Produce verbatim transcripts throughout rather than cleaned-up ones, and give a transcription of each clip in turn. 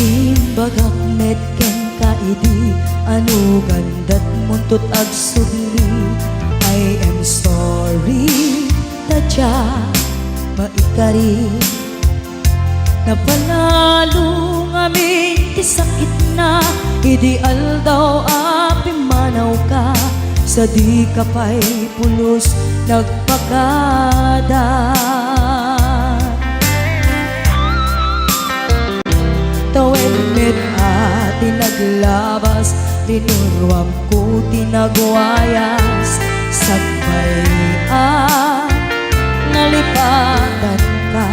Imbagak met kenka idi anugan datmunto agsubli. I am sorry, ta diak maikari. Napanalo ngamin ti sakitna idi aldaw a pimmanawka, sa dika pay pulos nagpakada. Tawen met a ti naglabas, linuruamko ti nagwayas, sakbay a nalipatanka.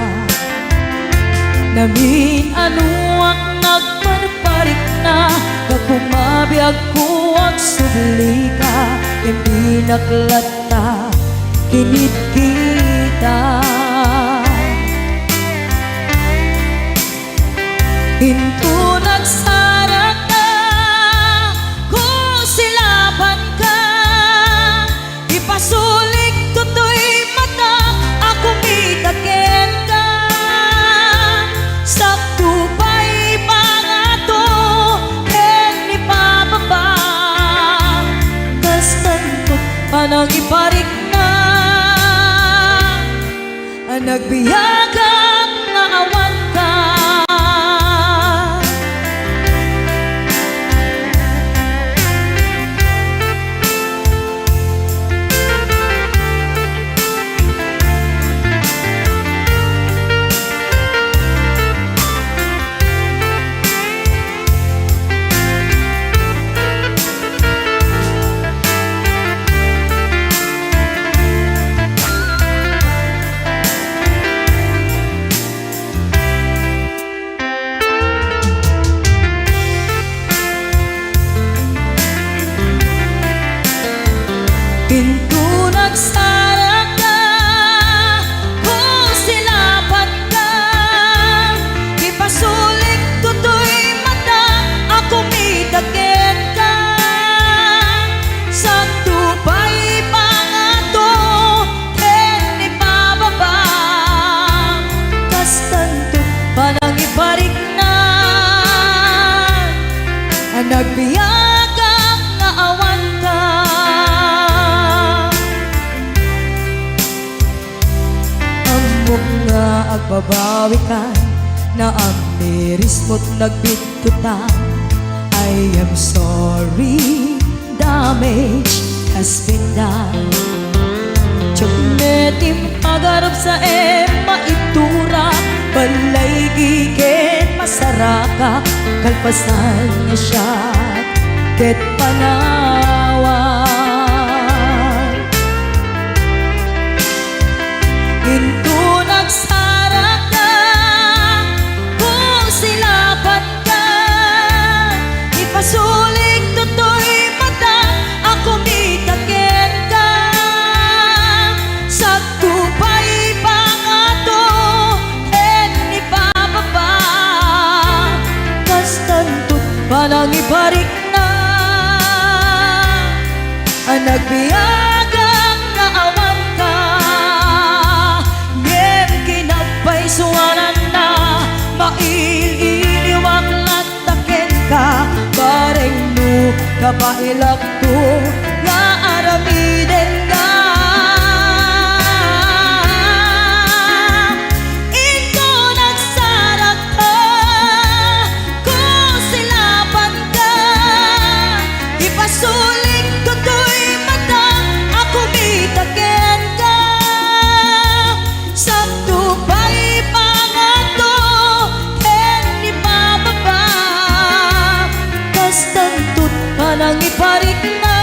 Namin-anoak nagparparikna, gapu mabiagko agsublika, imbinak latta kinitkita. Inton agsarakka, kusilapanka, ipasulik toy mata a kumita kenka. Sakto pay pangato ken ipababa, kastan to't panangiparikna. Nagbiagak nga awanka. Inton agsarakka, kusilapanka, ipasulik toy mata a kumita kenka. Sakto pay pangato ken ipababa, kastan to't panangiparikna. Nagbiagak nga awanka. Ammok nga agbabawikan, naamirismo't nagbittotan. I am sorry, damage has been done. Diak met impagarup sa em maitura, balay giken masaraka, kalpasan nga siak ket panawan. Inton agsarakka, kusilapanka, ipasulik toy mata a kumita kenka. Sakto pay pangato ken ipababa, kastan to't panangiparikna. Nagbiagak nga awanka, ngem kinapaysuananna, mail-iliwak latta kenka, bareng no kabaelakto nga aramidenka. Inton agsarakka, kusilapanka, ipasulik toy mata a kumita kenka. Sakto pay pangato ken ipababa, kastan to't panangiparikna.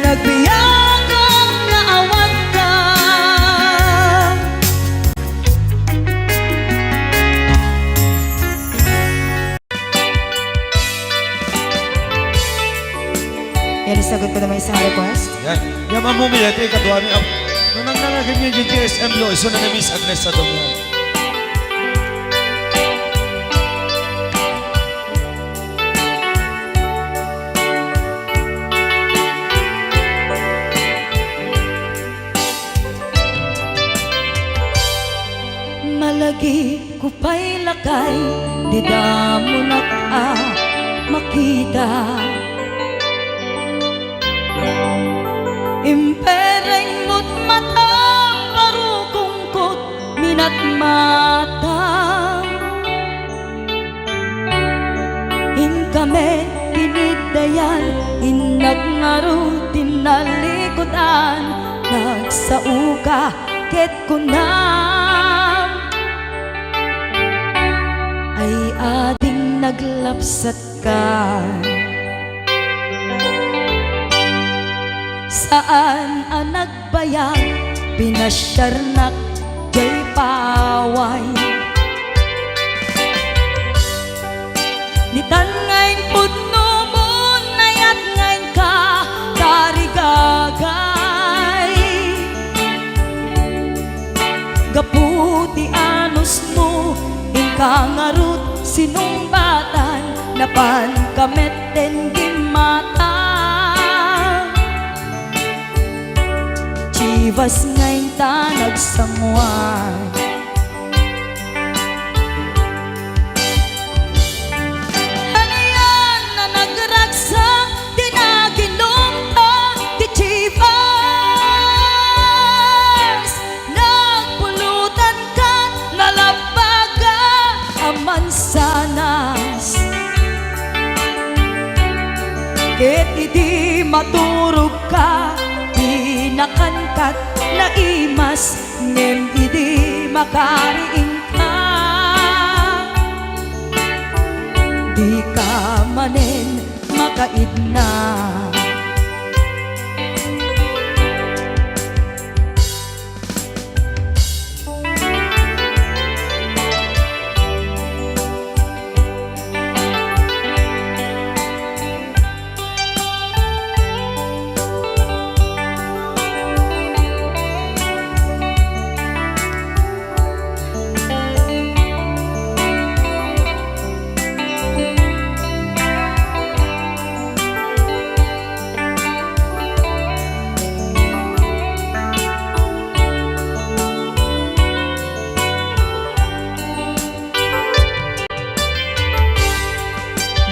Nagbiagak nga awanka. Yan, isagot ko naman isang request. Yan. Yan, Ma'am Mumi, ito yung kaduha ni Ap-, nung nang nangagin yung G G S M Lo, iso na ni Miss Agnes Sadong yan. Malagip Pay lakay, dida munak a makita. Impereng mo't matam, barukongko't minatmatam. Inka met tiniddayan, innak ngarud tinnalikudan, nagsaoka ket kunam, ay ading naglapsatka. Saan a nagbayag, pinasiarnak jay paway. Ditan nga impudno mo, nayat nga inka tarigagay. Gapu ti anusmo, inka ngarud sinungbatan, napanka met ten gimmata. Chivas nga inta nagsanguan. Anian a nagragsak ti naginumta ti Chivas? Nagpulutan kat nalabbaga a mansanas. Ket idi maturogka, dinakan kat naimas. Ngem idi makariingka, dika manen makaidna.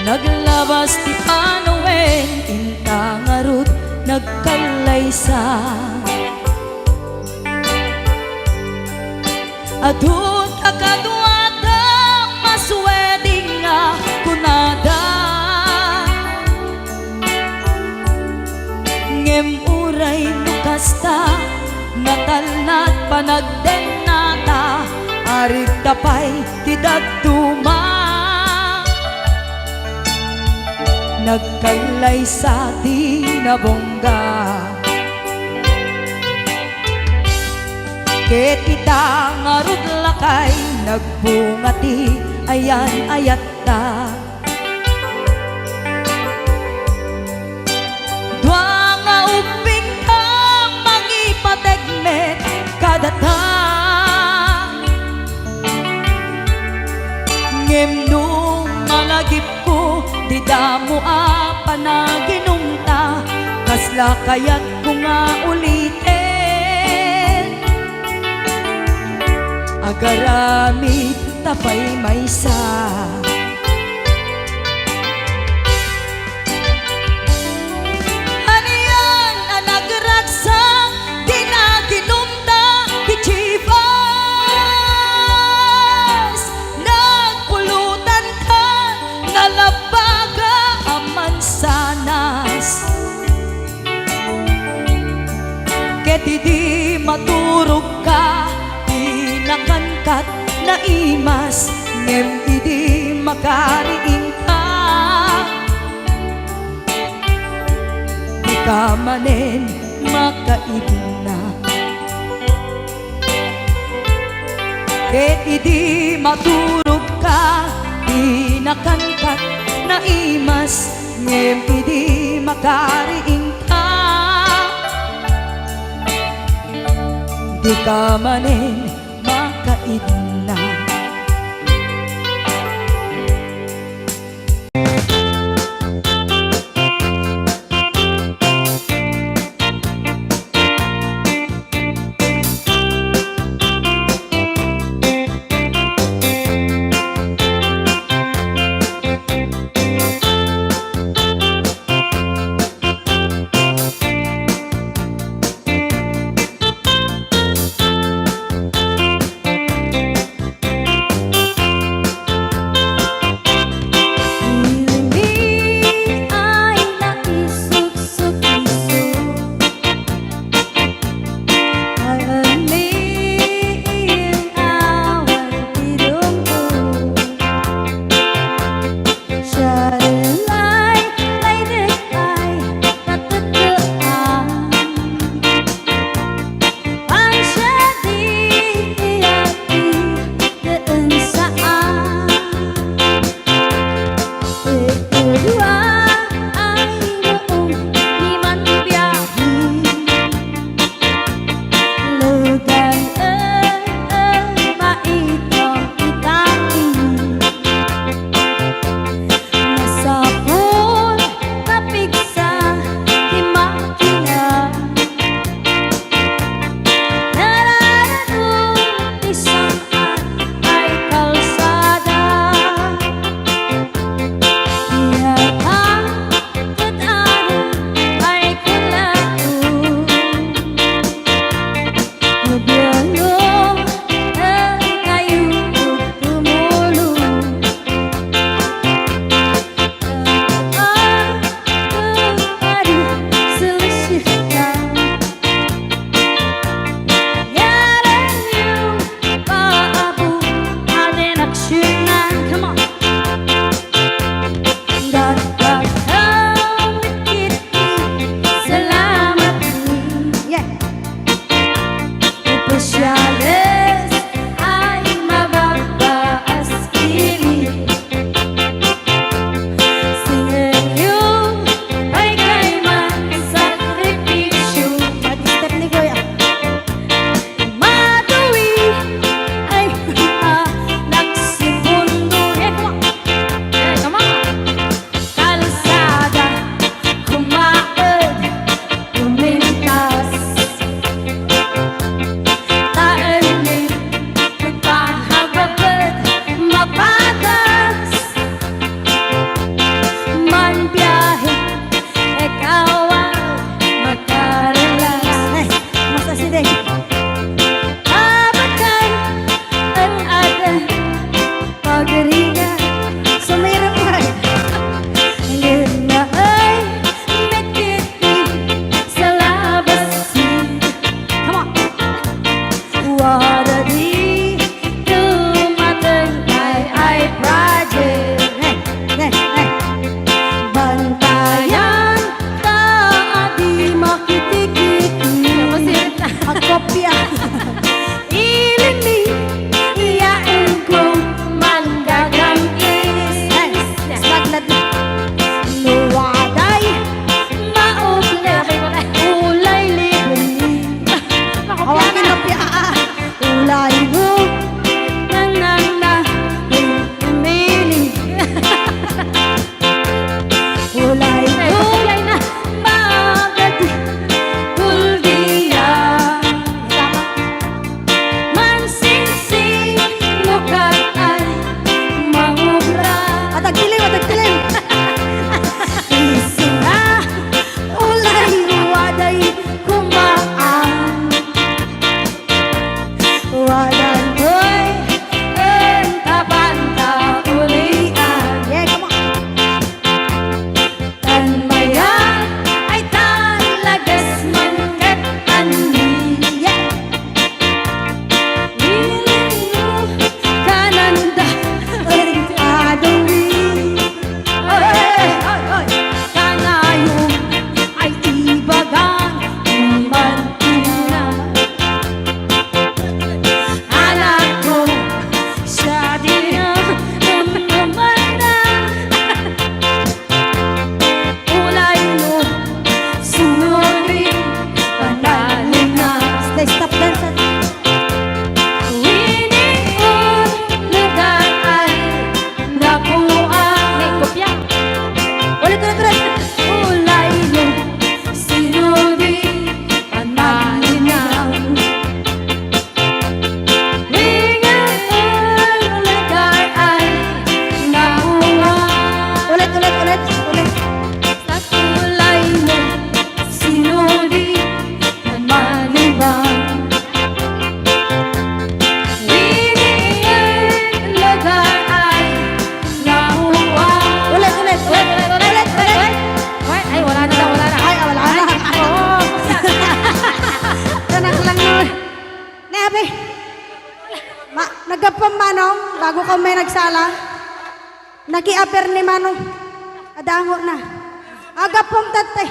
Naglabas ti panawen, inta ngarud nagkallaysa. Adu ta kaduada, mas wedding nga kunada. Ngem uray no kasta, natalna ti panagdennata, arigta pay ti dadduma. Nagkallaysa ti nabungga. Ket ita ngarud lakay, nagbunga ti ayan-ayatta. Dua nga ubbingta, mangipateg met kadata. Ngem no malagipko, dida mo a panaginumta, kasla kayatko nga uliten. Agaramid ta pay maysa. Anian a nagragsak ti naginumta ti Chivas? Nagpulutan ka, nalabbaga a mansanas. Ket idi maturogka, dinakan kat naimas, ngem idi makariingka, dika manen makaidna. Ket idi maturogka, dinakan kat naimas, ngem idi makariingka, dika manen makaidna. Ala, nakiaper ni Mano. Adango na. Agapom tattay.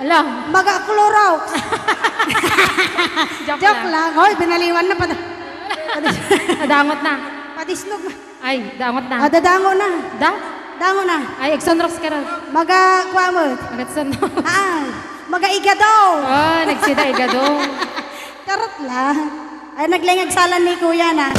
Ala. Maga Clorox. Joke Joke lang. lang. Hoy, binaliwan na pati. Adangot na. Patisnog na. Ay, dangot na. Ah, dadango na. Da? Dango na. Ay, agsunrox ka ron. Maga, kuha mo. Agatsunrox. Ah, maga igado. Oh, nagsida igado. Charot lang. Ay, naglengag salan ni Kuya na.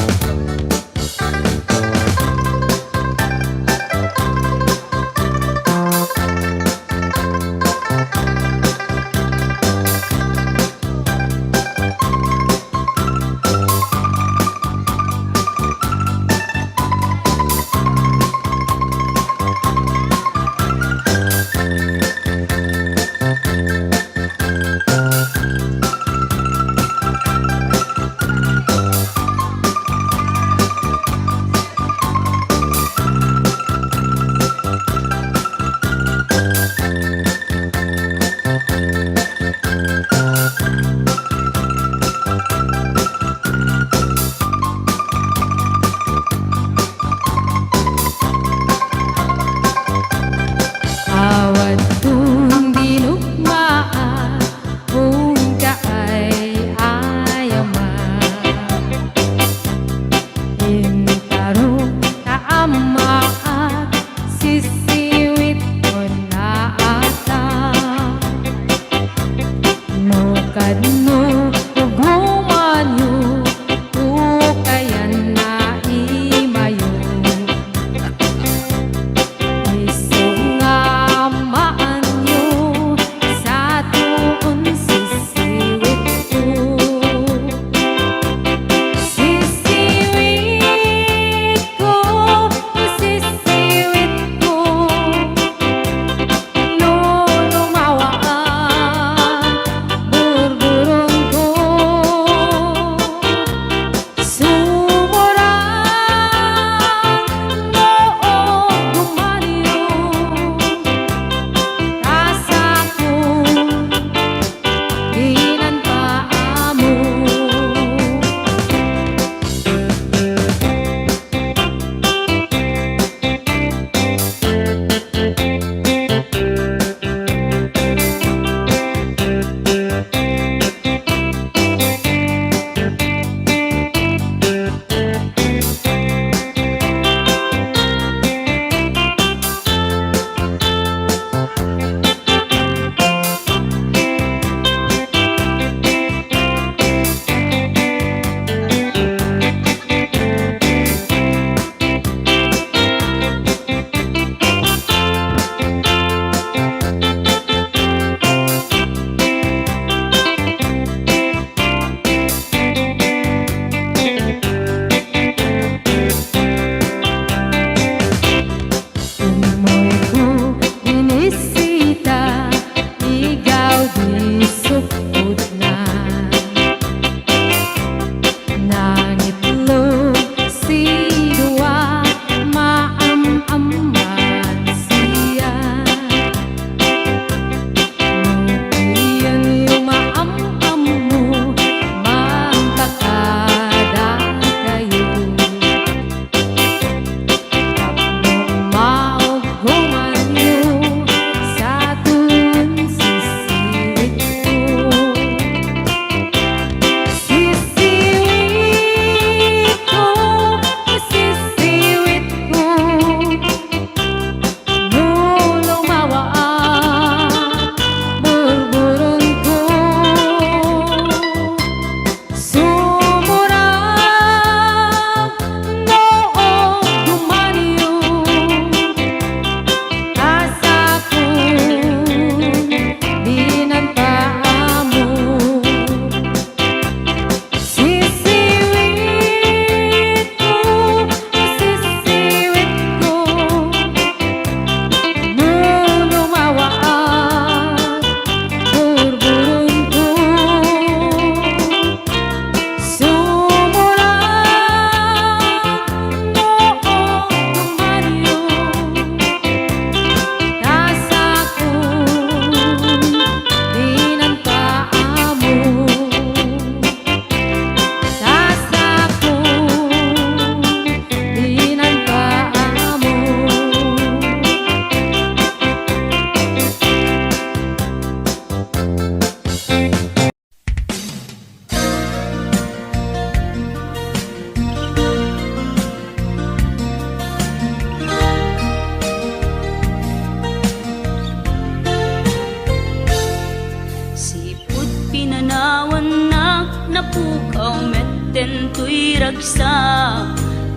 Sa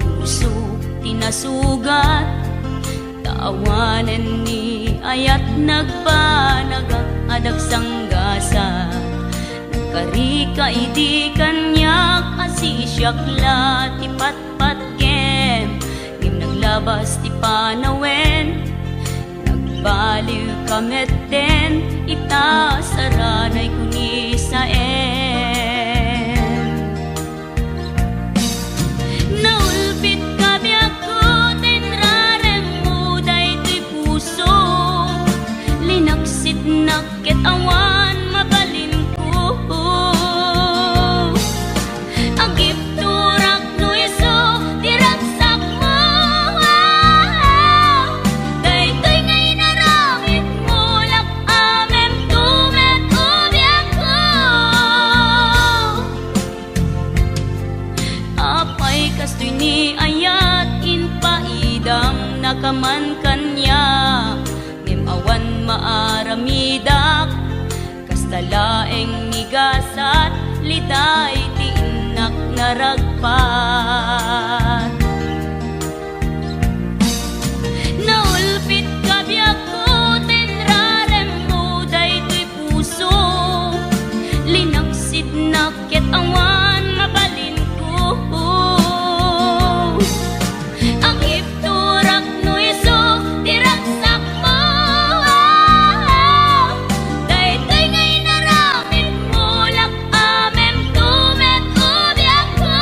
puso ti nasugat, ta awanen ni ayat nagbanagak a dagsanggasat. Nagkarika idi kaniak a sisiak la ti patpatgem, ngem naglabas ti panawen. Nagbaliwka metten ita saranay kunisaen. Naulpitka biagko ta inraremmo daytoy puso. Linaksitnak ket awan mabalinko. Agipturak no isu ti ragsakmo. Daytoy nga inaramidmo, lak-amemto met, o biagko. Apay kastoy ni ayat, impaidamnaka man kaniak, ngem awan maaramidak. Kasta laeng ni gasat, liday ti innak naragpat. Naulpitka biagko ta inraremmo daytoy puso. Linaksidnak ket awan mabalinko. Agipturak no isu ti ragsakmo. Daytoy nga inaramidmo, lak-amemto met, o biagko.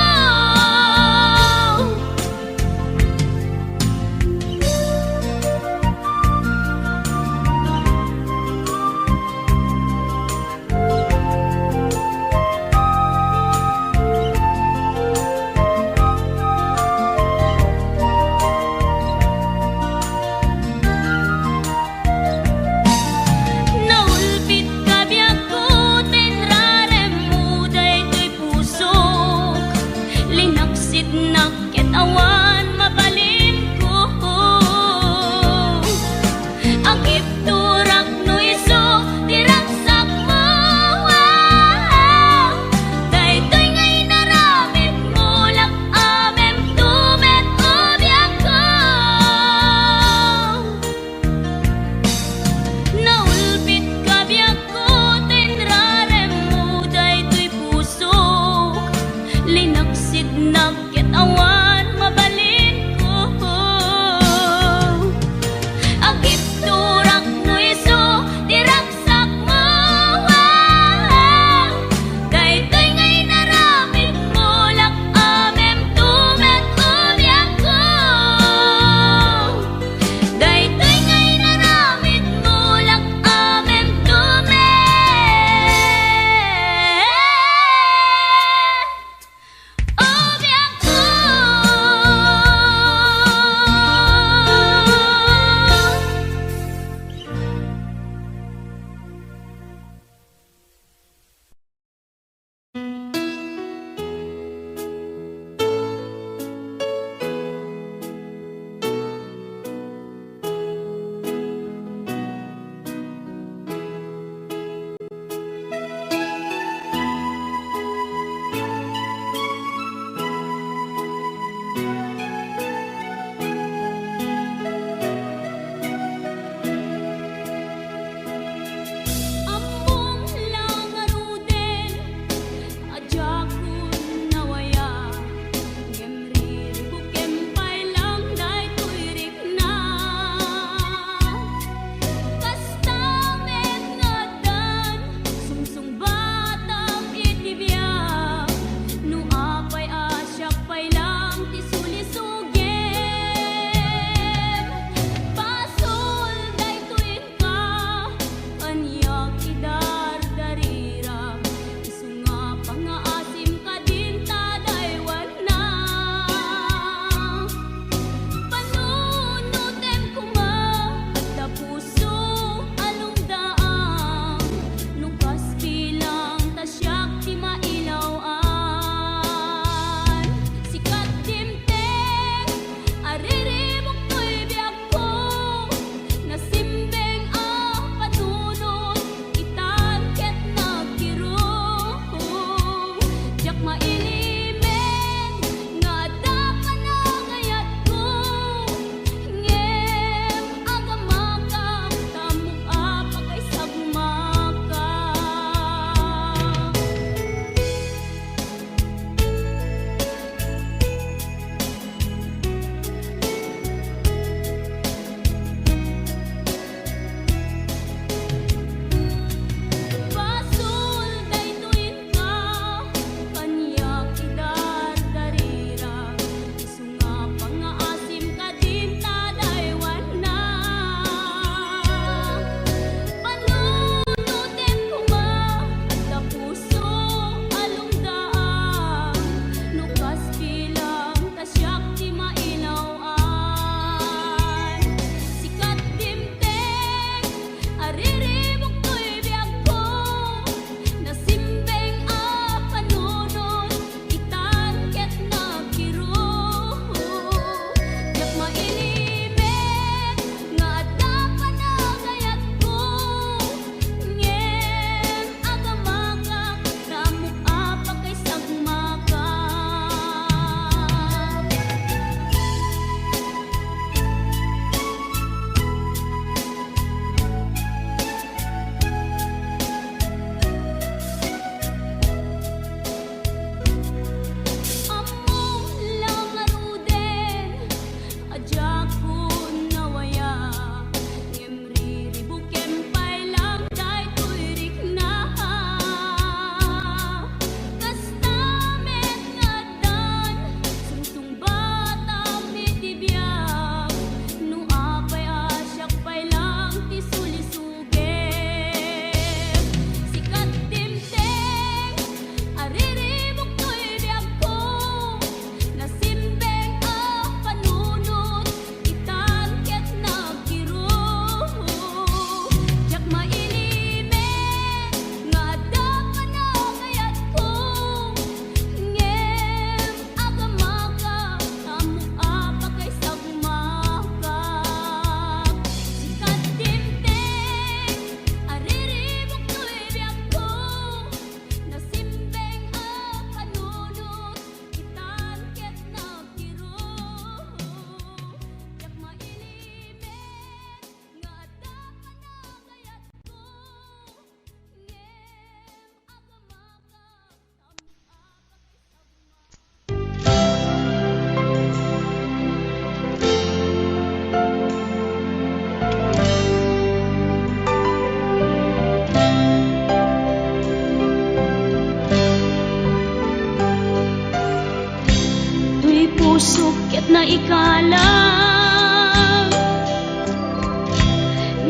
ikalang,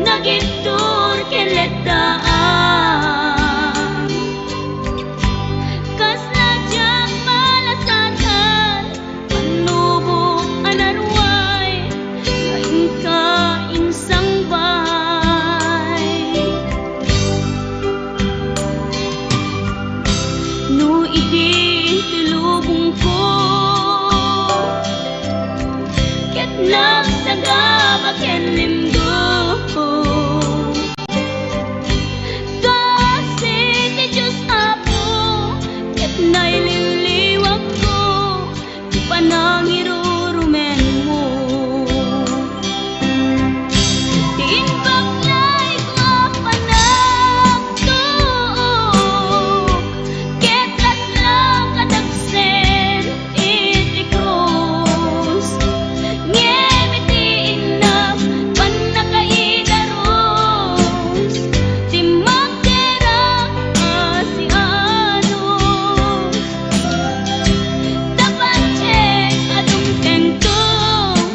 nagibtur ken letdaan. Kasla diak malasatan, pannubok a naruay, nga inka insangbay. No idi ti lubongko, ket nagsagaba ken limgo, kasi ti Dios, Apo, ket naililiwakko ti panangirurumenmo. Ti imbaglayko a panagtuok, ket lasla kadagsen iti krus. Ngem iti innak pannakaigarus, ti magderak a sianus. Tapno ket adun kenka,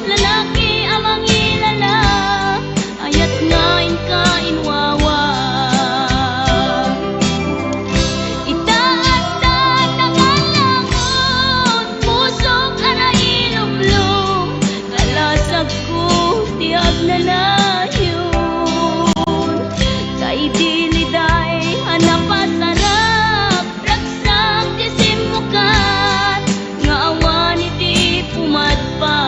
lalaki a mangilala, ayat nga inka inwawa. Ita adda ta nga langon, pusok a nailumlom, kalasagko ti agnanayon. Kaidiliday a napasarap, ragsak ti simmukat, nga awan iti pumadpad.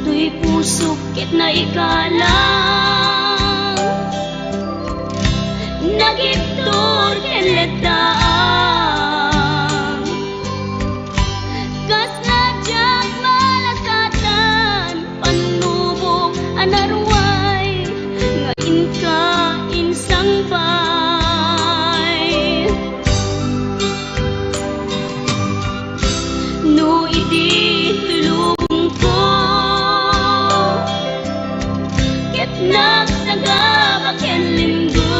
Toy pusok ket naikalang, nagibtur ken letdaan. Kasla diak malasatan, pannubok a naruay, nga inka insangbay. No idi ti lubongko, ket nagsagaba ken limgo,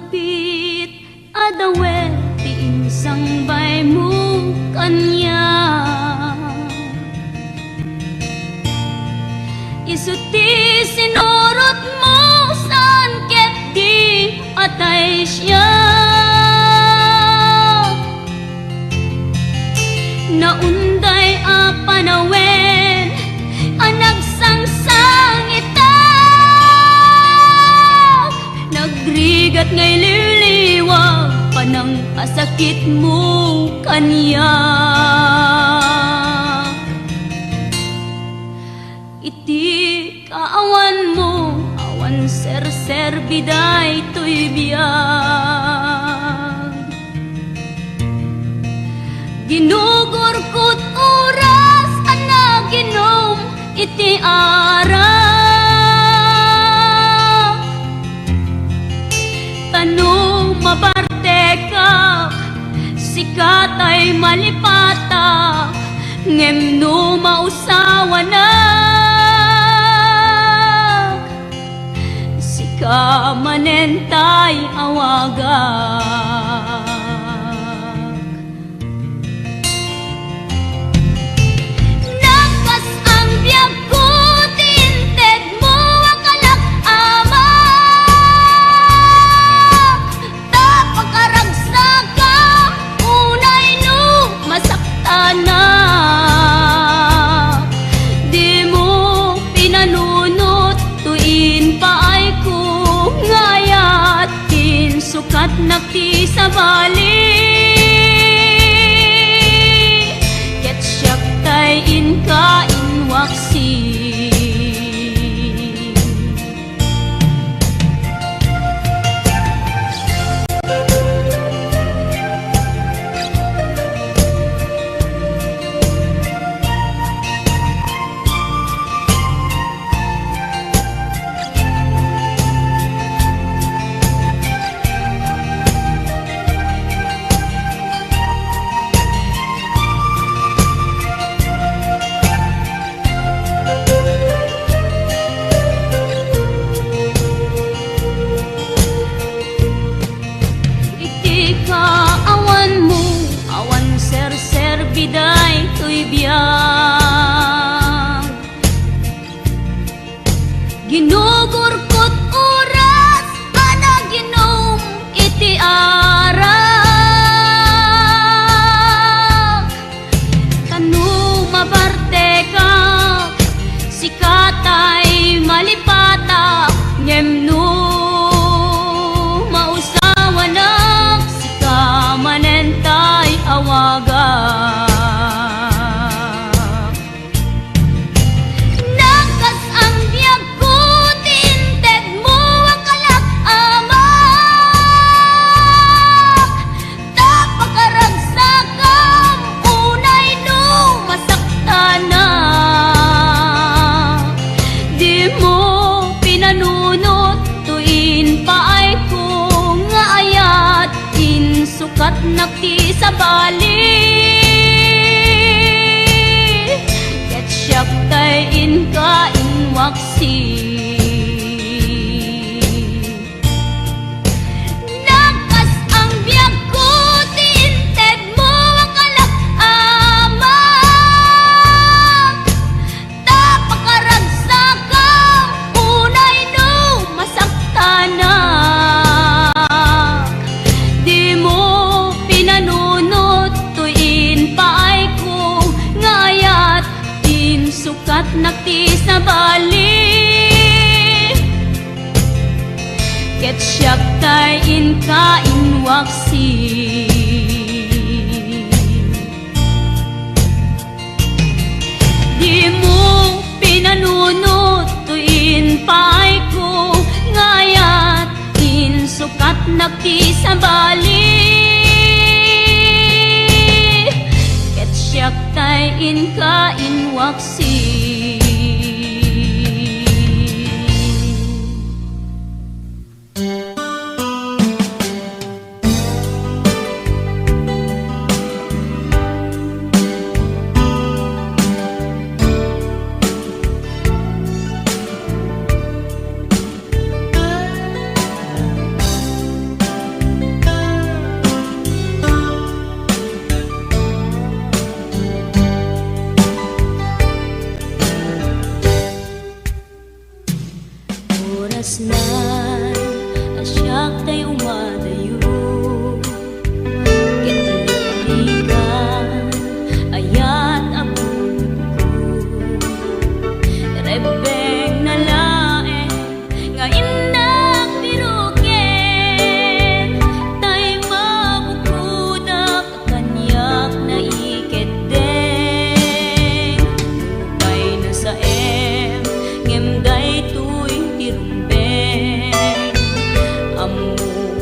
Pit a dawet ti insangbaymo kaniak. Isu ti sinurotmo saan ket di atay siak. Naunday a panawen a nagsangsangitak. Nagrigat nga ililiwa panangkasakitmo kaniak. Iti kaawanmo, awan serserbi daytoy biag. Ginugurkot oras a naginom iti arak. Ta no mabartekak, sika tay malipatak, ngem no mausawanak, sika manen tay awagak. Nagkas-ang biagko ti intedmo a kalak, Ama. Ta pakaragsakam unay no masaktanak. Dimo pinanunot toy impaayko nga ayat, insukatnak ti sabali, ket siak tay inka inwaksi. Iti kaawanmo, awan serserbi daytoy biag. Ginugurkot oras a naginom iti arak. Ta no mabartekak, sika tay malipatak, ngem no mausawanak, sika manen tay awagak. Nagkas-ang biagko ti intedmo a kalak, Ama. Ta pakaragsakam unay no masaktanak. Dimo pinanunot toy impaayko nga ayat, insukatnak ti sabali, ket siak tay inka inwaksi. Nagkas-ang biagko ti intedmo a kalak, Ama. Ta pakaragsakam unay no masaktanak. Dimo pinanunot toy impaayko nga ayat, insukatnak ti sabali, ket siak tay inka inwaksi. Dimo pinanunot toy impaayko nga ayat, insukatnak ti sabali, ket siak tay inka inwaksi. tay umadayo. Ket liklikan, ayat a bunotko. Rebbengna laeng nga innak biroken, tay mabukodak a kaniak naikeddeng. Nupay nasaem, ngem daytoy ti rumbeng. Ammok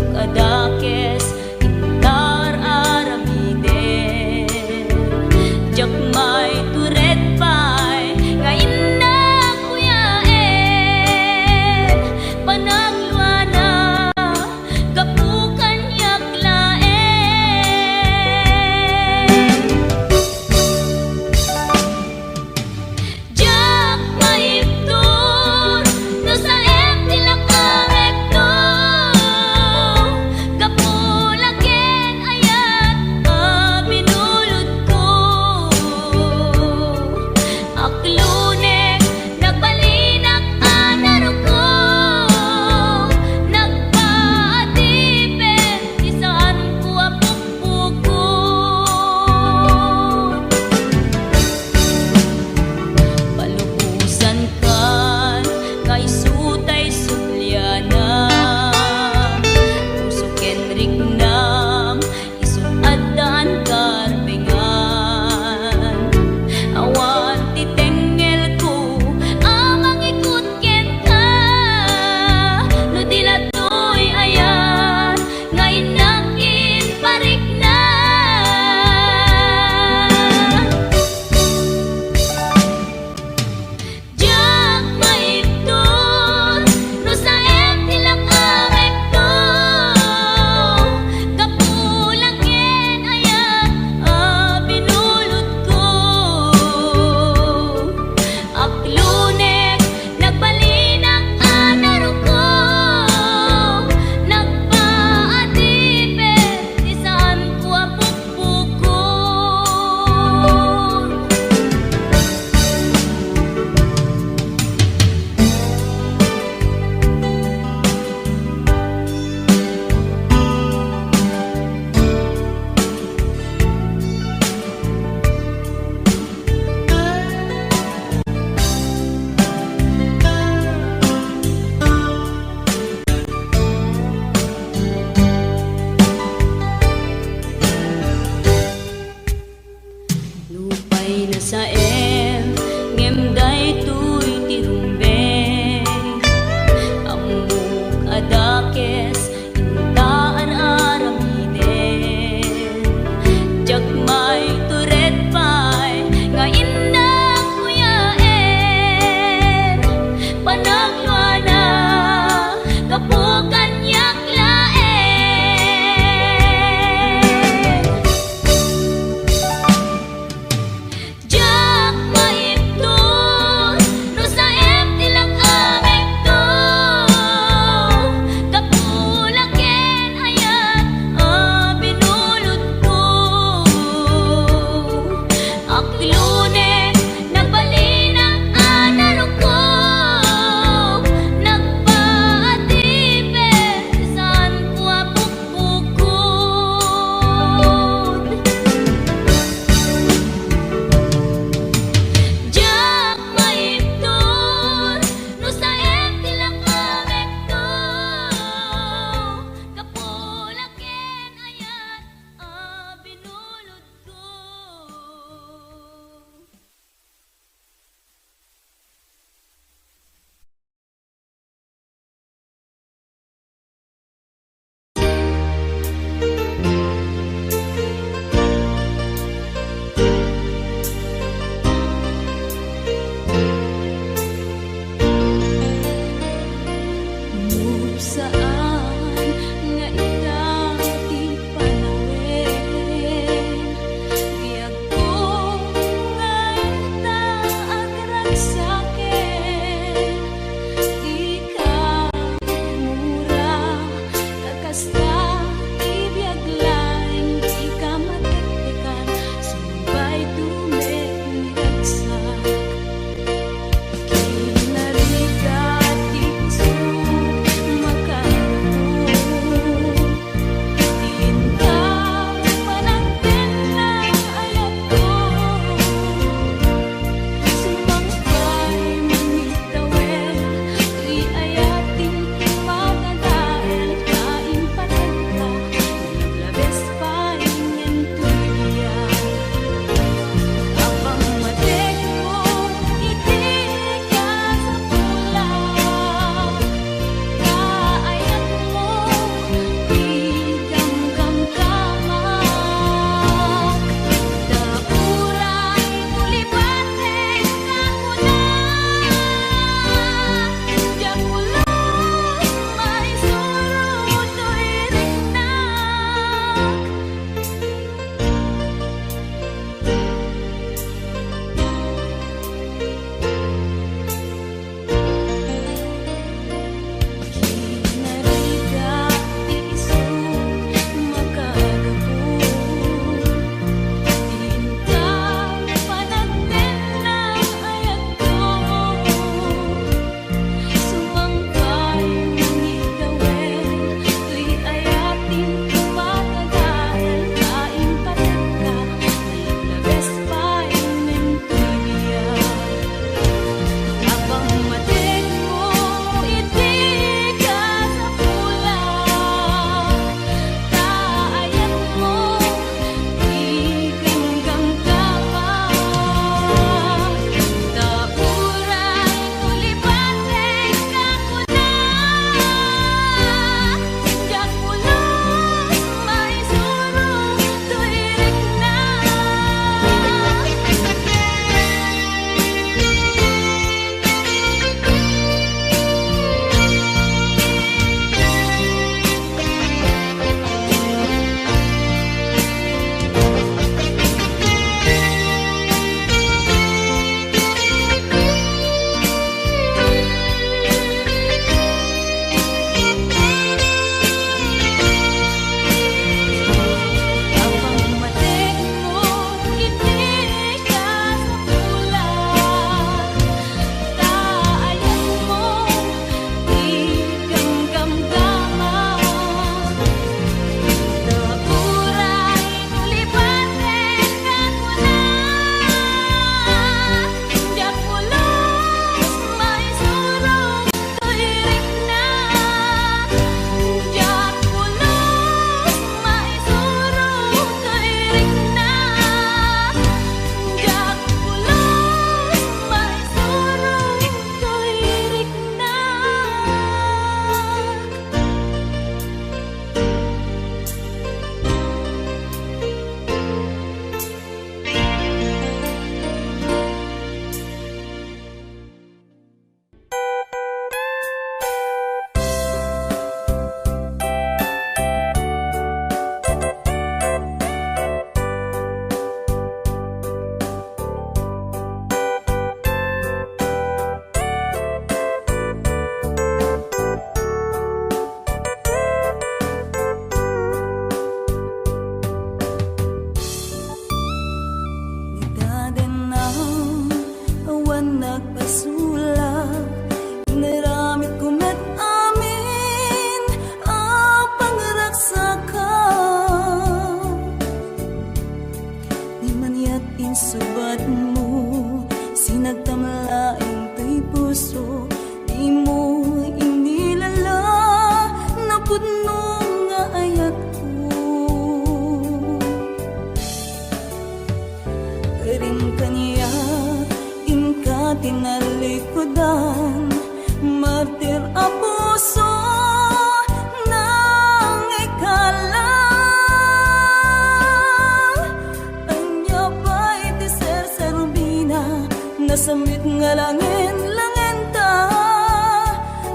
Nga langen-langenta,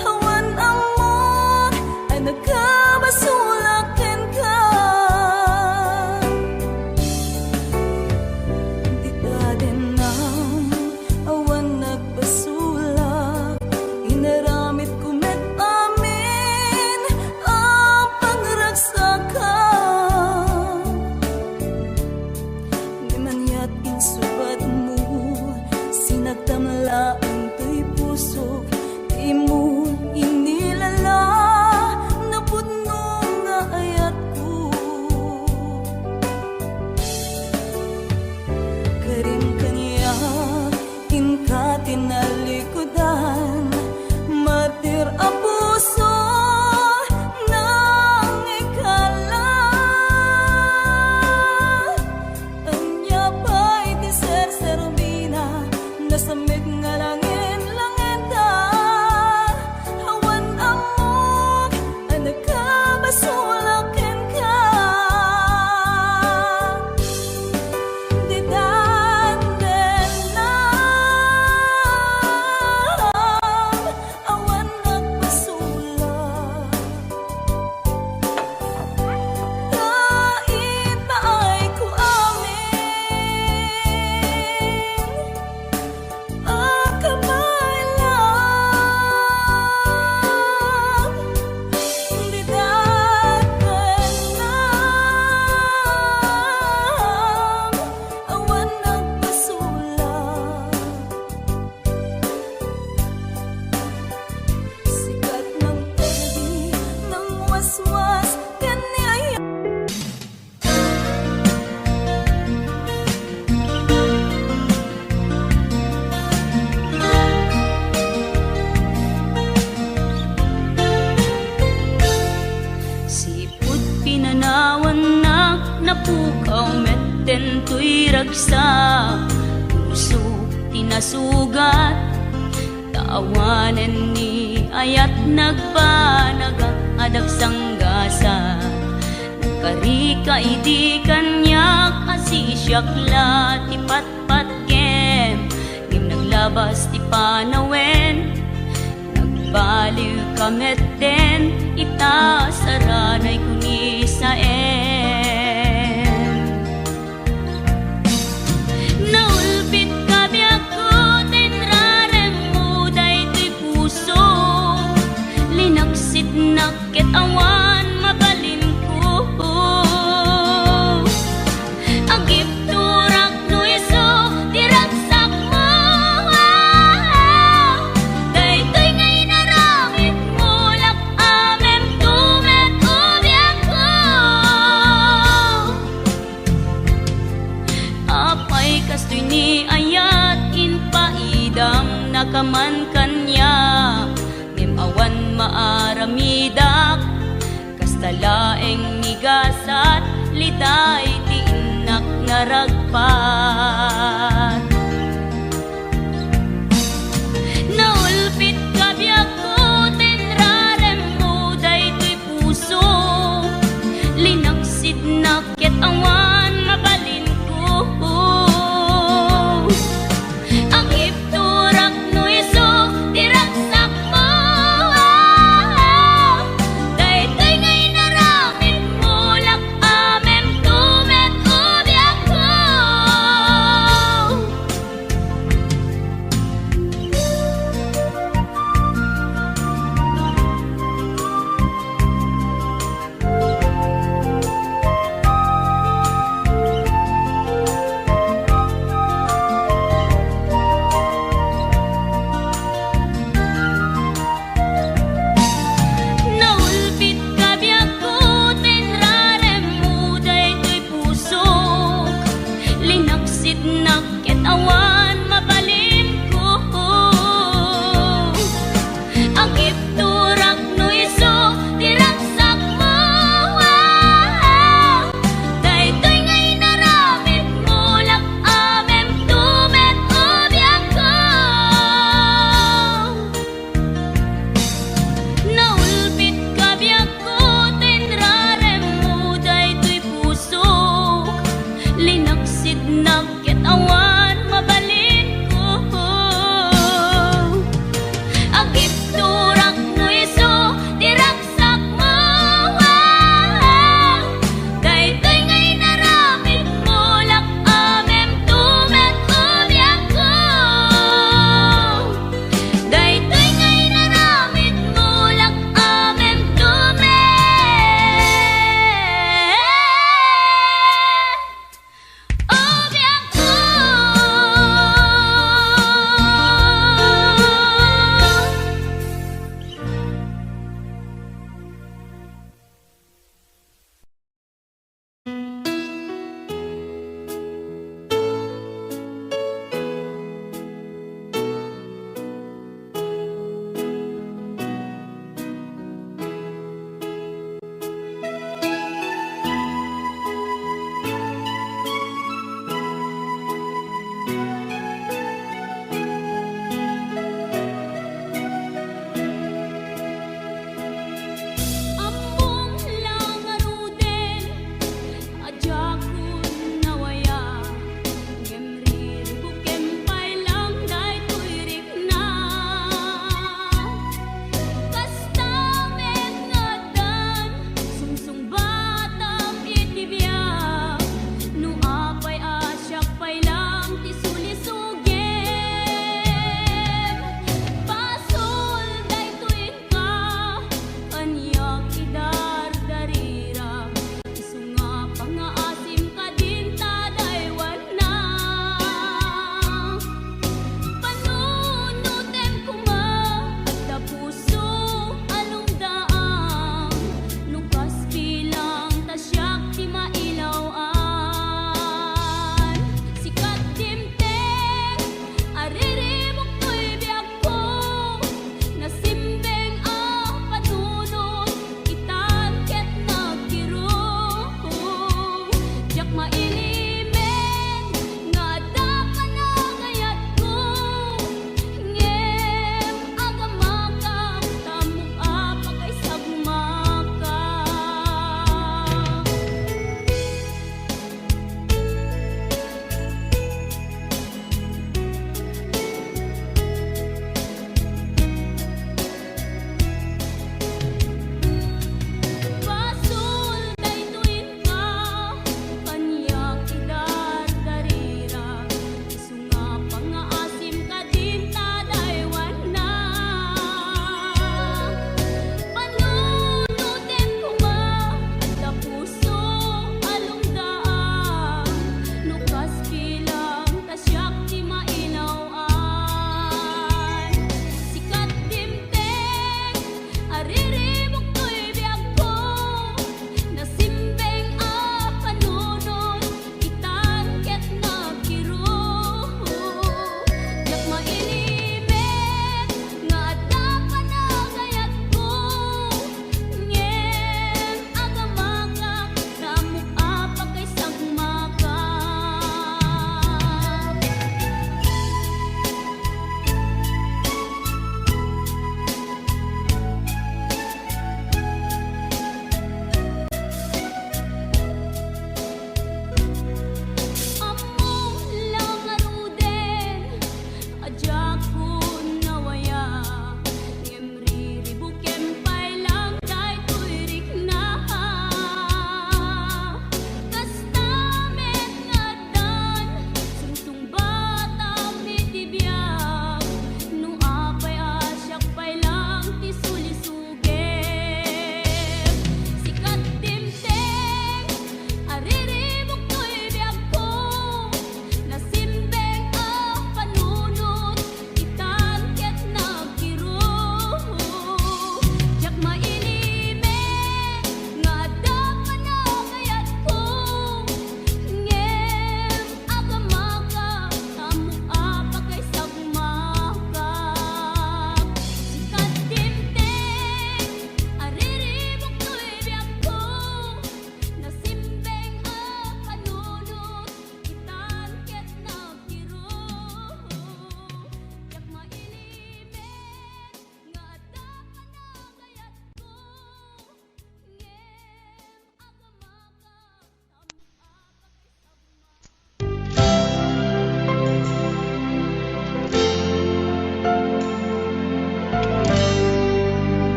awan ammok a nakabasolak kenka. Dita dennam, awan nagbasolak, inaramidko met amin a pangragsakak. Ngem aniat insubadmo, sinagtam laeng toy pusok, dimo inilala no pudno nga ayatko. Karim kaniak, inka tinalikudan, martir a puso nang ikalat. Ania pay ti serserbina, nasamek nga langen-langenta, awan ammok a nakabasolak kenka. Ditan dennam, awan nagbasolak. Ta itaayko amin a kabaelam, ditan dennam, awan nagbasolak. Sikat mang pwede nang waswas ken ni ayat. Sipud pinanawannak, napukaw metten toy ragsak. Puso ti nasugat, ta awanen ni ayat nagbanagak a dagsanggasat. Nakarika idi kaniak a sisiak la ti patpatgem, ngem naglabas ti panawen. Nagbaliwka metten ita saranayko ni Saen. Naulpitka biagko ta inraremmo daytoy puso. Linaksitnak ket awan mabalinko. Agibturak no isu ti ragsakmo. Daytoy nga inaramidmo, lak-amemto met biagko. Apay kastoy ni ayat, impaidamnaka man kaniak, ngem awan maaramidak. Kasta laeng ni gasat, liday ti innak nga ragpat. Naulpitka biagko, ta inraremmo daytoy puso. Linaksitnak ket awan mabalinko. Agibturak no isu ti ragsakmo. Daytoy nga inaramidmo, lak-amemto met biagko.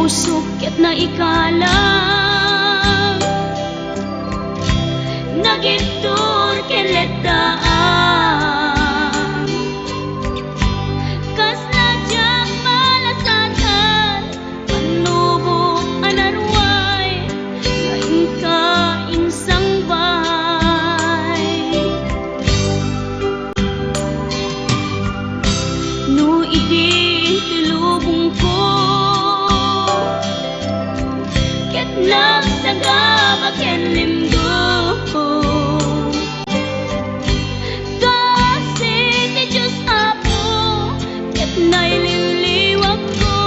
pusok ket naikalang, nagibtur ken letdaan. Kasla diak malasatan, pannubok a naruay, nga inka insangbay. No idi ti lubongko, ket nagsagaba ken limdo, kaasi ti Dios Apo, ket nailiwliwakko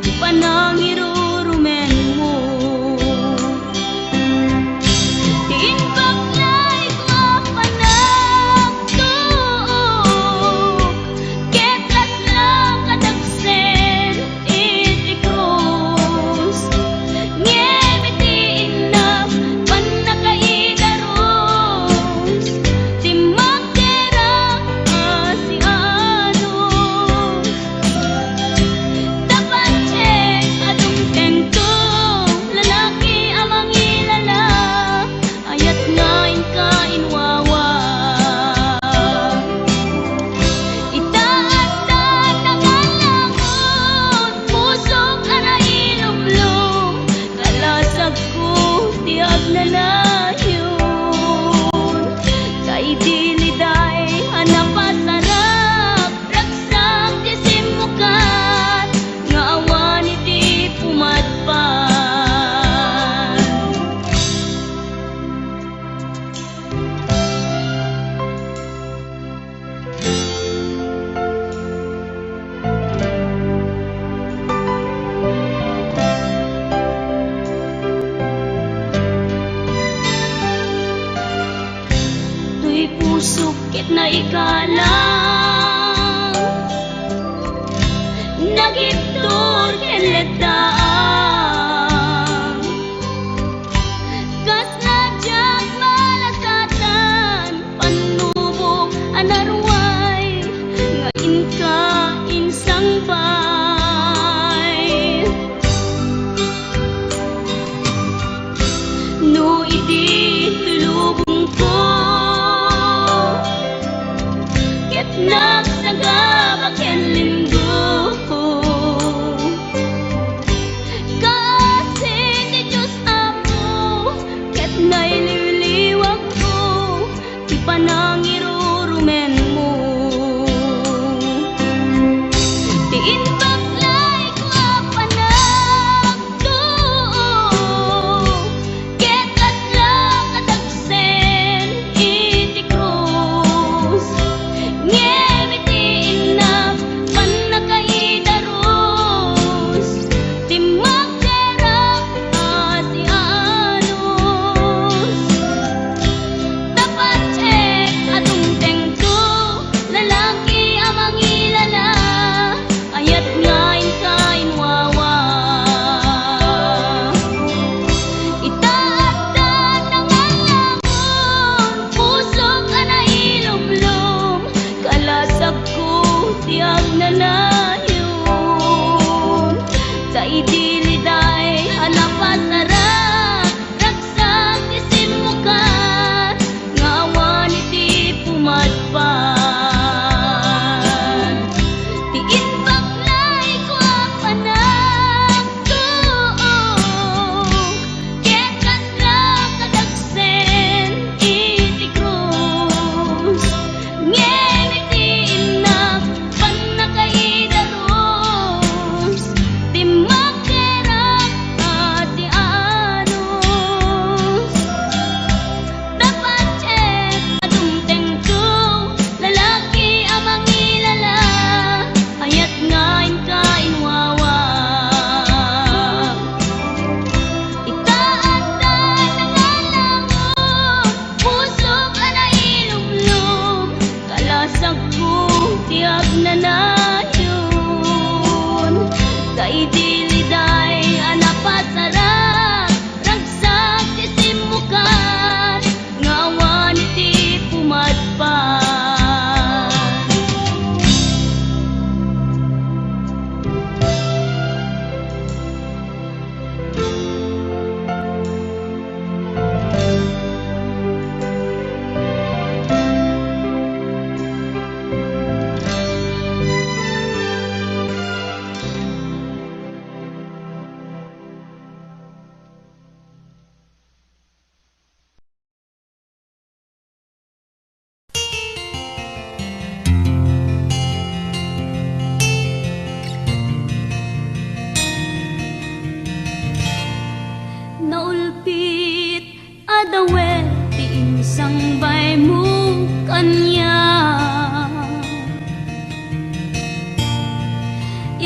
ti panangirurumenmo. Ti imbag nga ikaw a panagtuok, ket kasla kadagsen iti krus. Ngem iti innak pannakaidarus, ti magderak a sianos. Tapateg a dumtengto, lalaki a mangilala, ayat nga inka inwawa. Ita adda tangalangon, pusok a nailumlom, kalasagko ti agnanayon. Ta idi liday a napasarak, ragsak ti simmukat, nga awan iti pumadpad. Toy pusok ket naikalang, nagibtur ken letdaan. Kasla diak malasatan, pannubok a naruay, nga inka insangbay. No idi ti lubongko, ket nagsagaba ken limdo, kaasi ti Dios Apo, ket nailiwliwakko ti panangirurumenmo. Ti imbag nga ikaw a panagtuok, ket kasla kadagsen iti krus. Ngem iti innak pannakaidarus, ti magderak a sianos. Tapateg a dumtengto, lalaki a mangilala, ayat nga inka inwawa. Ita adda tangalangon, pusok a nailumlom, kalasagko ti agnanayon. Ta idi liday a napasarak, ragsak ti simmukat, nga awan iti pumadpad. Ti imbag nga ikaw a panagtuok, ket kasla kadagsen iti krus. Ngem iti innak pannakaid-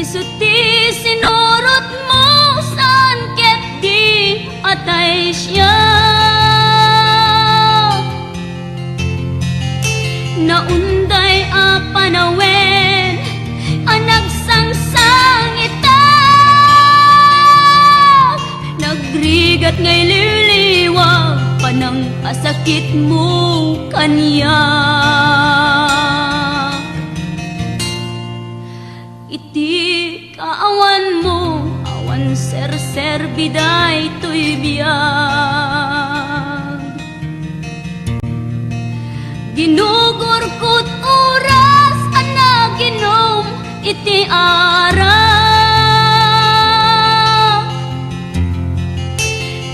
Isu ti sinurotmo, saan ket di atay siak. Naunday a panawen a nagsangsangitak, nagrigat nga ililiwa, panangpasakitmo kaniak. Iti kaawanmo, awan serserbi daytoy biag. Ginugurkot oras a naginom iti arak.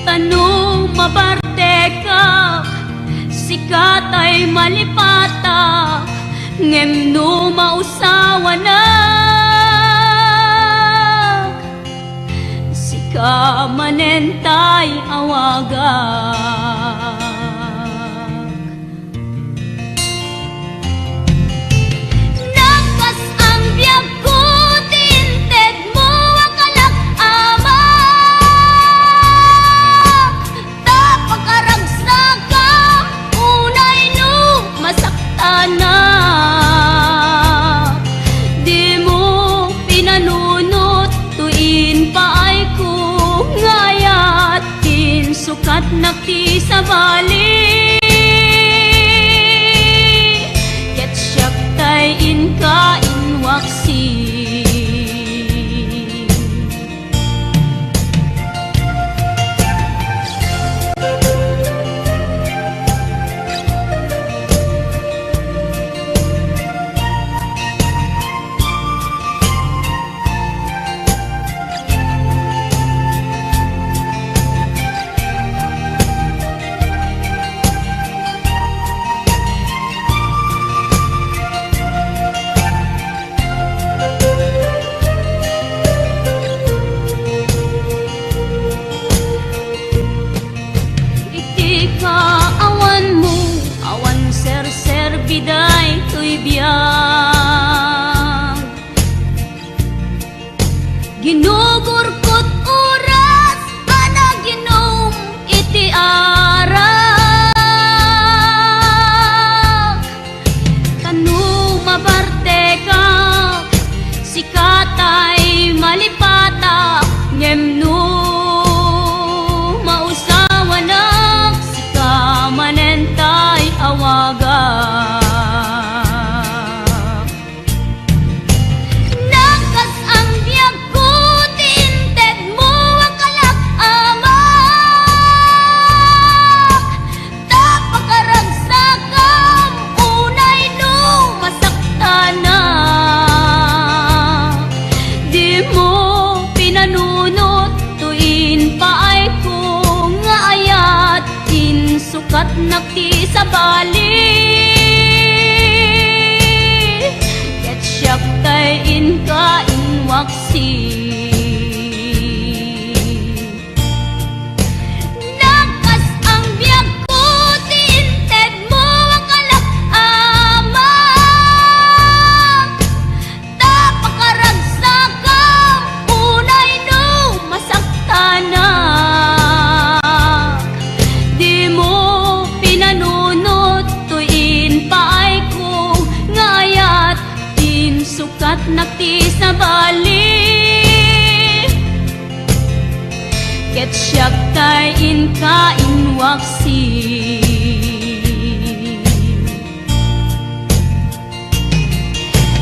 Ta no mabartekak, sika tay malipatak, ngem no mausawanak, sika manen tay awagak. Nakas-ang biagko ti intedmo a kalak, Ama. Ta pakaragsakam unay no masaktanak. Dimo pinanunot toy impaayko nga ayat, insukatnak ti sabali, ket siak tay inka inwaksi. Iti kaawanmo, awan serserbi daytoy biag. Ginugurkot oras a naginom iti arak. Ta no mabartekak, sika tay malipatak, ngem no mausawanak, sika manen tay awagak. Nakas-ang biagko ti intedmo a kalak, Ama. Ta pakaragsakam unay no masaktanak. Dimo pinanunot toy impaayko nga ayat, insukatnak ti sabali, ket siak tay inka inwaksi. Nakas-ang biagko ti intedmo a kalak, Ama. Ta pakaragsakam unay no masaktanak. Dimo pinanunot toy impaayko nga ayat, insukatnak ti sabali, ket siak tay inka inwaksi.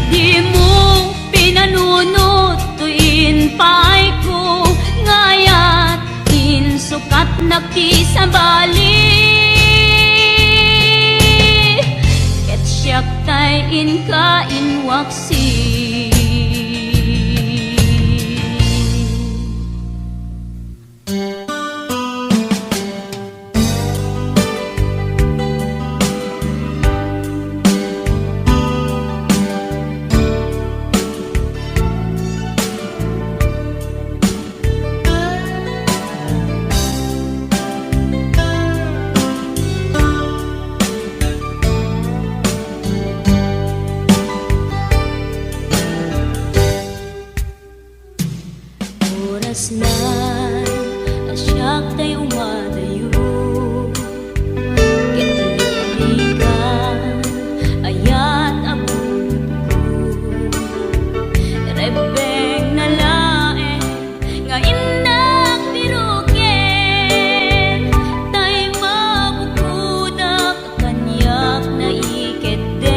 Dimo pinanunot toy impaayko nga ayat, insukatnak ti sabali, ket siak tay inka inwaksi. Kaslan a siak tay umadayo, ket liklikan, ayat a bunotko. Rebbengna laeng nga innak biroken, tay mabukodak kaniak naikeddeng.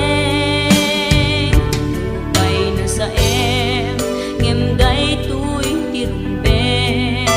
Nupay nasaem, ngem daytoy ti rumbeng.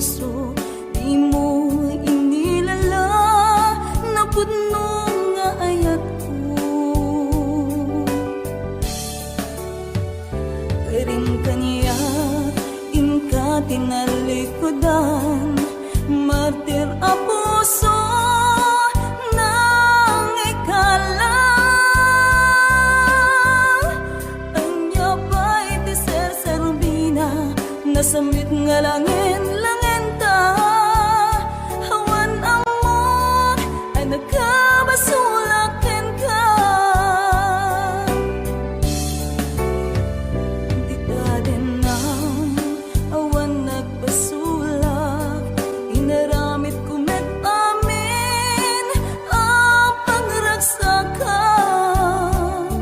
puso, dimo inilala napudno nga ayatko. Karim kaniak, inka tinalikudan, martir a puso, nangikala. Ania pay ti serserbina, nasammit nga langen-langenta. Awan ammok a nakabasolak kenka. Dita denna, awan nagbasolak, inaramidko met amin a pangragsakak.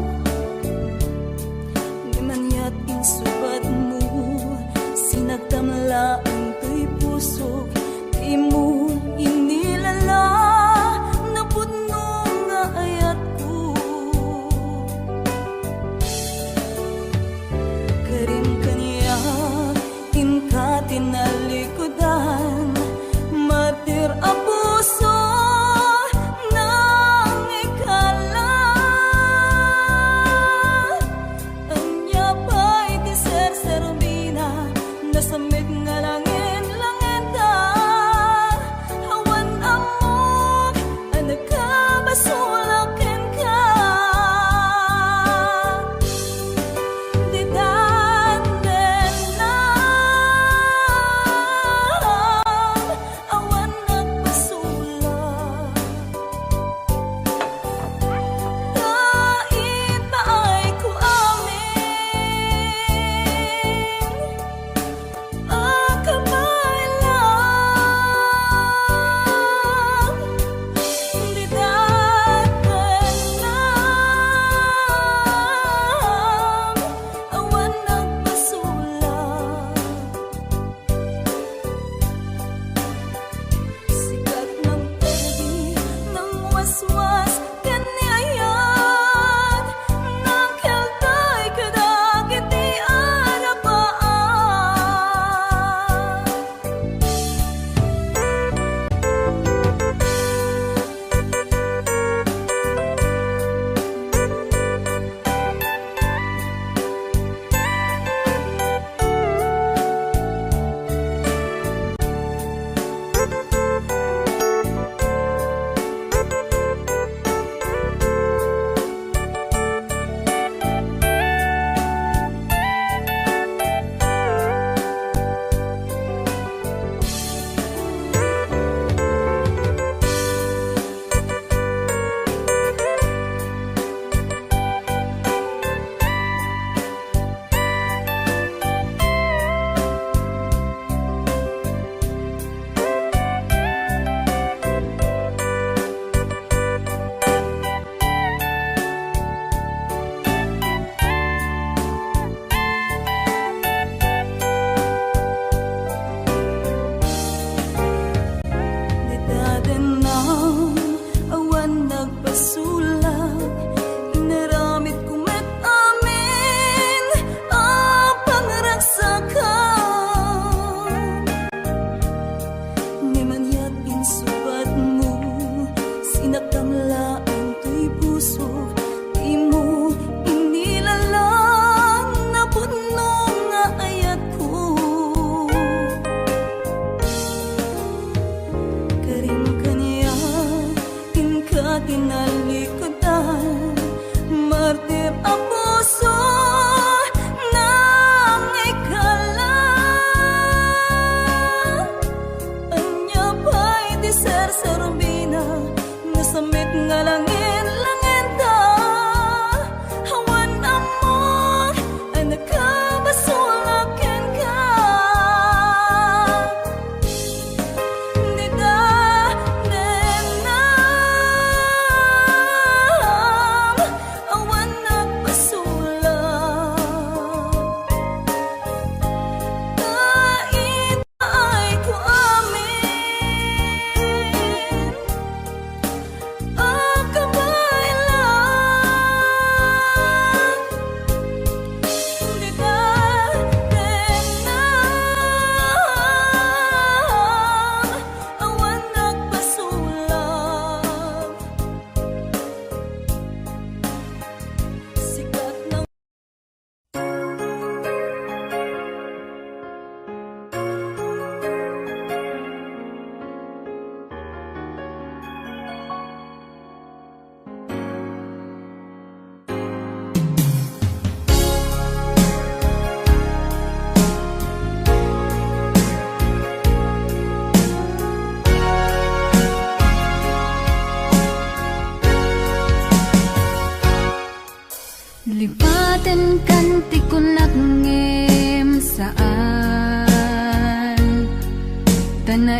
Ngem aniat insubadmo, sinagtam laeng toy pusok, dimo inilala napudno nga ayatko. Karim kaniak, inka tinalikudan, martir a puso, nangikala. Ania pay ti serserbina, nasammit nga langen-langenta. Awan ammok a nakabasolak kenka. Ditan denna, awan nagbasolak. Ta ipaayko amin a kam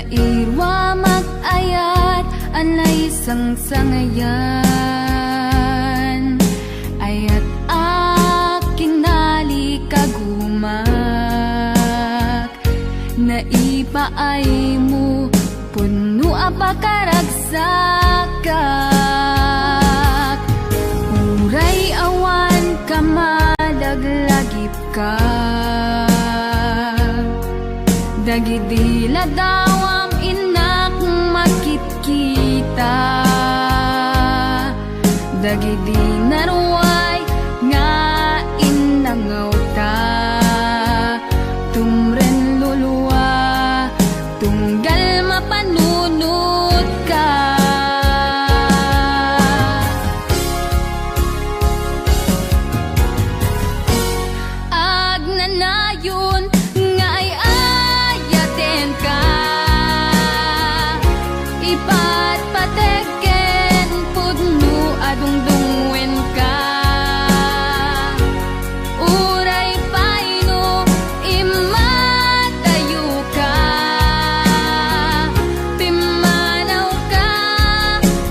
Iruamak ayat a naisangsangayan, ayat a kinalikagumak, naipaaymo, pudno a pakaragsakak, uray awan ka malaglagip ka. Dagidi ladawam innak makitkita, dagidi naruay nga innangawta, tumren lulua, tunggal mapanunotka. Agnanayon nga ay-ayatenka, ipatpateg ken pudno a dungdungngoenka. Uray pay no immadayoka, pimmanawka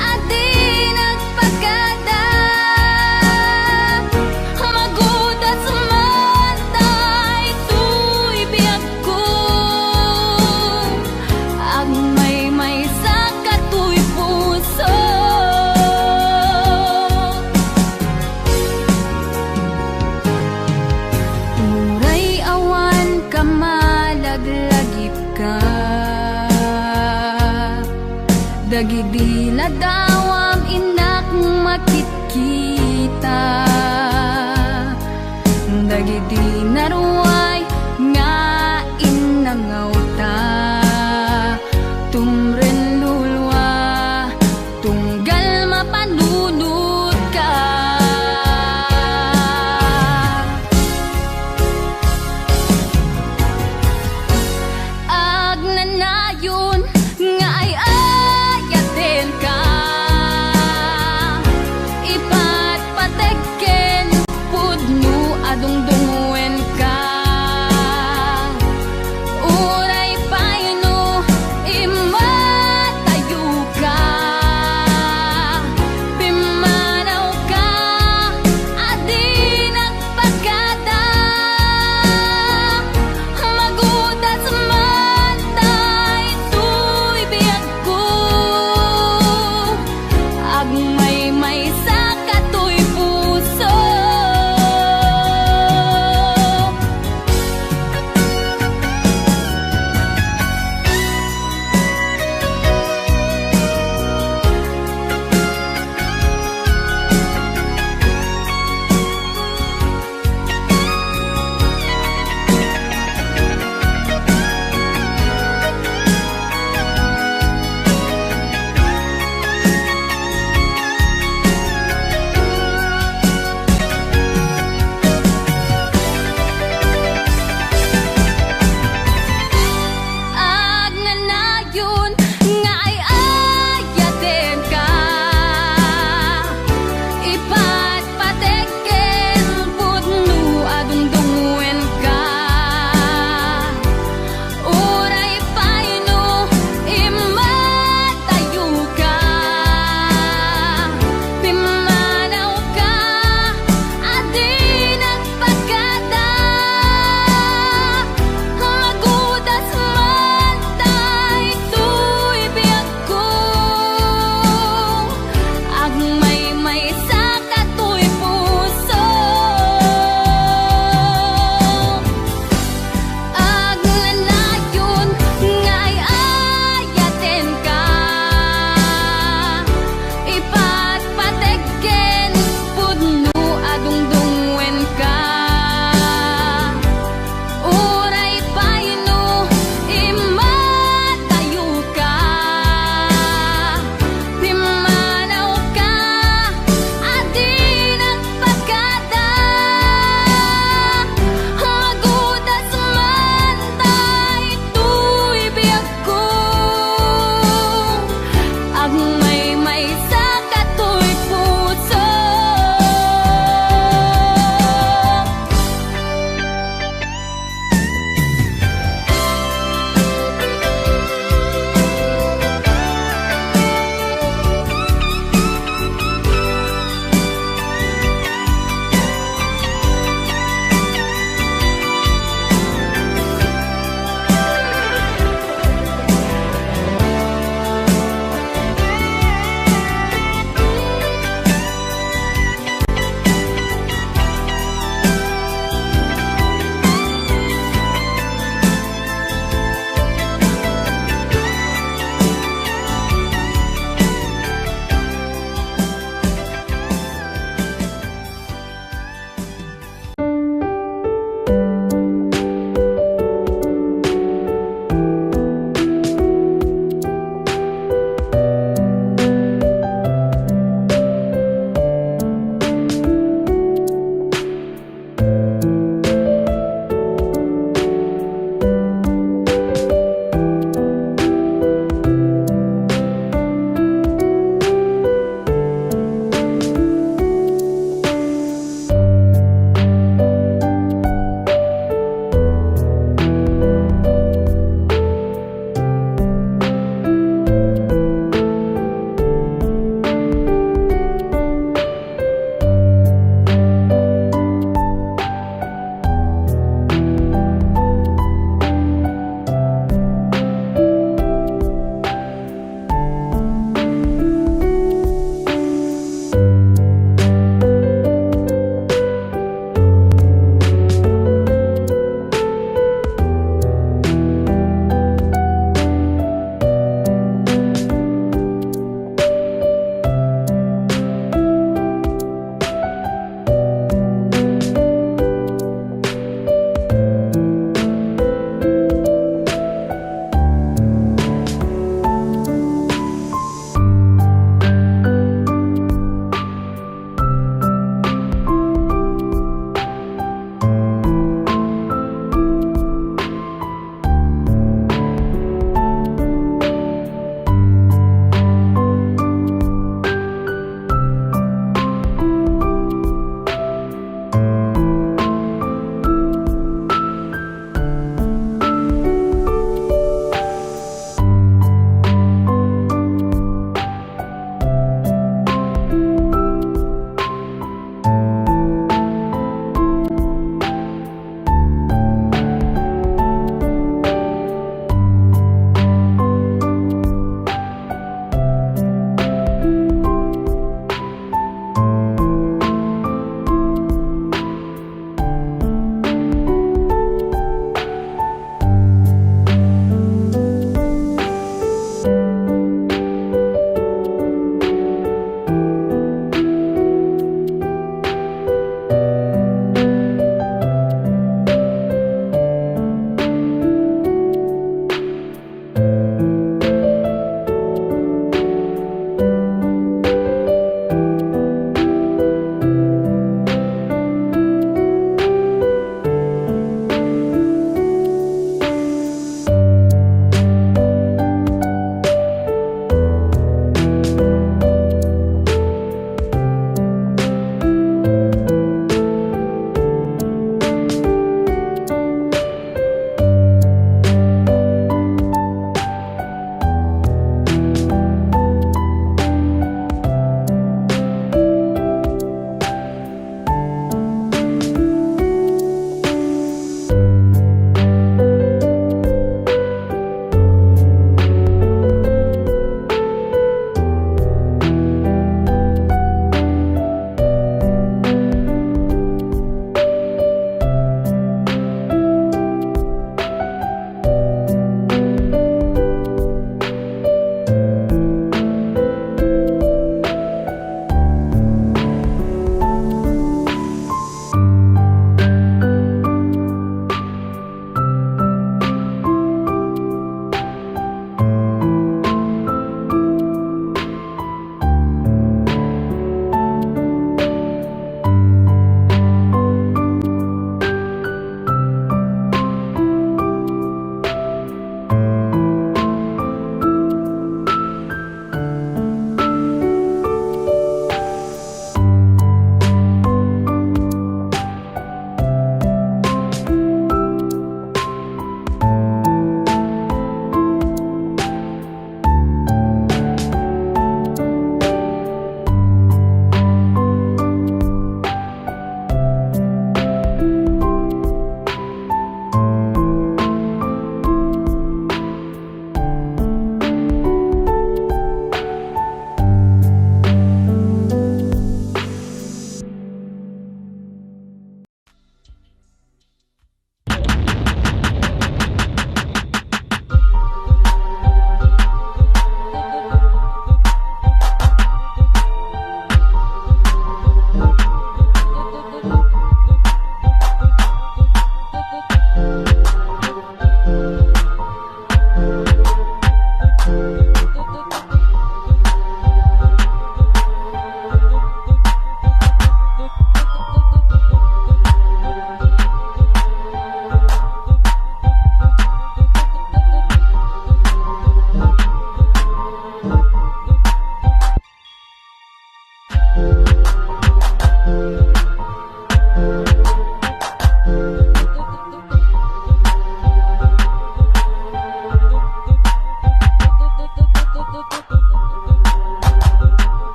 a di nagpakada. Magudas man daytoy biagko, agmaymaysa katoy puso. Uray awan ka malaglagip ka. Dagidi ladawam innak makitkita,